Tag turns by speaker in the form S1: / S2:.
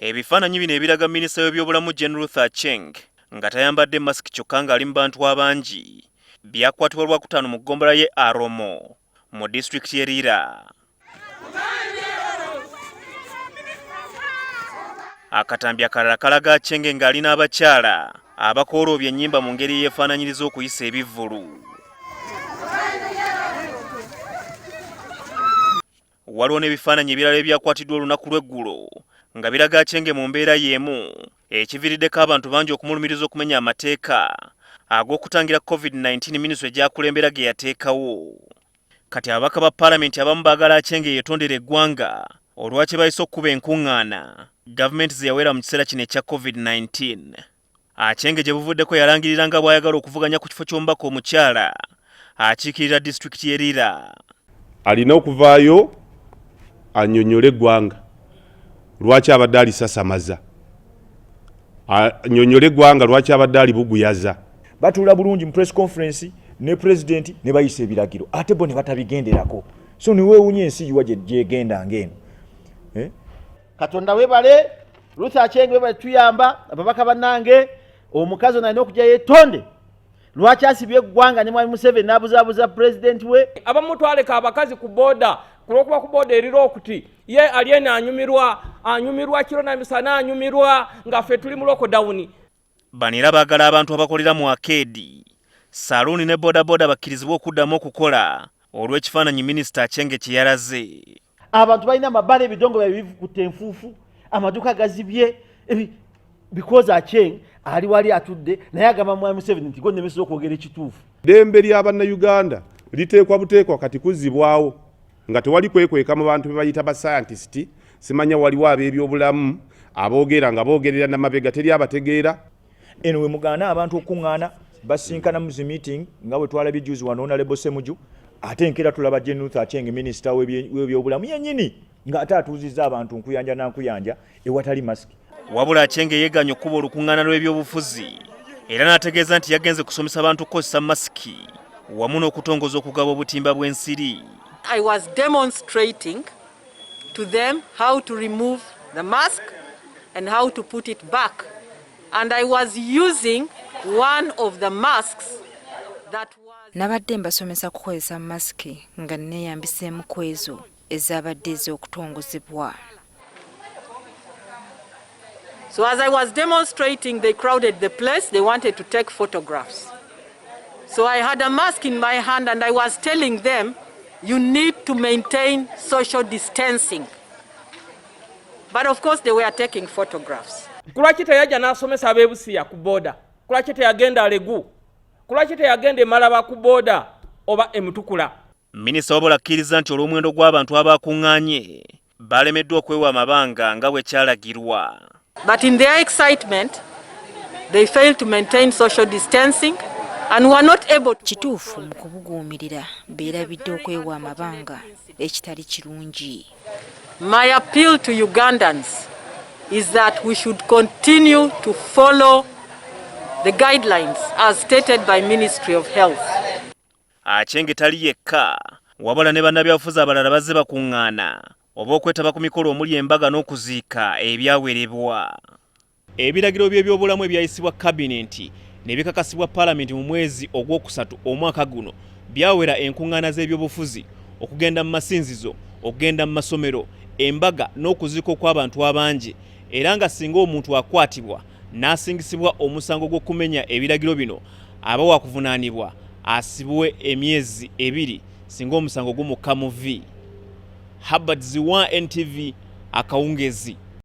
S1: Ebifaananyi bino ebiraga minisita w'ebyobulamu Jane Ruth Aceng nga tayambadde masiki kyokka ng'ali mu bantu abangi byakwatibwa Lwakutaano mu ggombolola y'e Aromo mu disitulikiti y'e Lira. Akatambi akalala kalaga Aceng ng'ali n'abakyala abakooloobya ennyimba mu ngeri eyeefaananyiriza okuyisa ebivvulu. Waliwo n'ebifaananyi ebirala ebyakwatiddwa olunaku lw'eggulo nga biraga Achenge mu mbeera y'emu ekiviiriddeko abantu bangi okumulumiriza okumenya amateeka ag'okutangira COVID-19 minisitule gy'akulembera ge yateekawo. Kati ababaka ba palamenti abamu baagala Achenge yeetondere eggwanga olwa kye bayise okukuba enkuŋŋaana gavumenti ze yawera mu kiseera kino ekya COVID-19. Achenge gye buvuddeko yalangirira nga bw'ayagala okuvuganya ku kifo ky'omubaka omukyala akiikirira disitulikiti y'e Lira.
S2: Alina okuvaayo annyonnyole eggwanga lwaki abadde alisasamaza, annyonnyole eggwanga lwaki abadde alibuguyaza.
S3: Batuula bulungi mu press conference ne pulezidenti ne bayisa ebiragiro ate bo ne batabigenderako, so niweewunya ensi yiwa gyegenda ng'eno eh?
S4: Katonda webale Ruth Acheng webale tuyamba ababaka banange omukazi ono alina okujja yetonde lwaki asibye eggwanga ne mwami Museveni n'abuzaabuza pulezidenti we.
S5: Abamu twaleka abakazi ku boda kulwokuba ku boda erira okuti ye ali eno anyumirwa anyumirwa kiro na misana anyumirwa nga ffe tuli mu lokodawuni.
S1: Bano era baagala abantu abakolera mu akeedi, saluuni ne bodaboda bakkirizibwe okuddamu okukola olw'ekifaananyi minisita Achenge kye yalaze.
S4: Abantu balina amabaala ebidongo byabwe bivukutta enfuufu, amaduuka gazibye because Acheng ali wali atudde naye agamba Mwami Museveni nti gwe okwogera ekituufu.
S2: Ddembe lya Bannayuganda liteekwa buteekwa kati kuzzibwawo nga tewali kwekweka mu bantu be bayita ba sayantisiti, simanya waliwo ab'ebyobulamu aboogera nga boogerera na mabega teri abategeera.
S3: Eno we mugaana abantu okukuŋŋaana basinkana mu zi meeting nga bwe twalabye juzi wano Honorable Ssemuju, ate enkeera tulaba Jane Ruth Aceng minisita w'ebyobulamu yennyini nga ate atuuzizza abantu nkuyanja na nkuyanja ewatali masiki.
S1: Wabula Aceng yeegaanye okukuba olukuŋŋaana lw'ebyobufuzi era n'ategeeza nti yagenze kusomesa bantu kukozesa masiki wamu n'okutongoza okugaba obutimba bw'ensiri.
S6: I was demonstrating to them how to remove the mask and how to put it back. And I was using one of the masks that was...
S7: Nabadde mbasomesa kukozesa masiki nga nneeyambisa emu ku ezo ezaabadde ez'okutongozebwa.
S6: So as I was demonstrating, they crowded the place. They wanted to take photographs. So I had a mask in my hand and I was telling them, you need to maintain social distancing. But of course they were taking photographs.
S5: Kulwaki teyajja n'asomesa ab'e Busia ku boda? Kulwaki teyagenda Alegu? Kulwaki teyagenda e Malaba ku boda oba e Mutukula?
S1: Minisita wabula akkiriza nti olw'omuwendo gw'abantu abakuŋŋaanye balemeddwa okwewa amabanga nga bwe kyalagirwa.
S6: But in their excitement, they failed to maintain social distancing and were not able to...
S7: Kituufu mu kubuguumirira beerabidde okwewa amabanga ekitali kirungi.
S6: My appeal to Ugandans is that we should continue to follow the guidelines as stated by Ministry of Health.
S1: Achenge tali yekka wabula ne bannabyabufuzi abalala bazze bakuŋŋaana oba okwetaba ku mikolo omuli embaga n'okuziika ebyawerebwa. Ebiragiro by'ebyobulamu ebyayisibwa kabinenti ne bikakasibwa palamenti mu mwezi ogwokusatu omwaka guno byawera enkuŋŋaana z'ebyobufuzi, okugenda mu masinzizo, okugenda mu masomero, embaga n'okuziika okw'abantu abangi, era nga singa omuntu akwatibwa n'asingisibwa omusango gw'okumenya ebiragiro bino aba wakuvunaanibwa asibwe emyezi 2 singa omusango gumukka mu vvi. Herbert Ziwa, NTV, akawungeezi.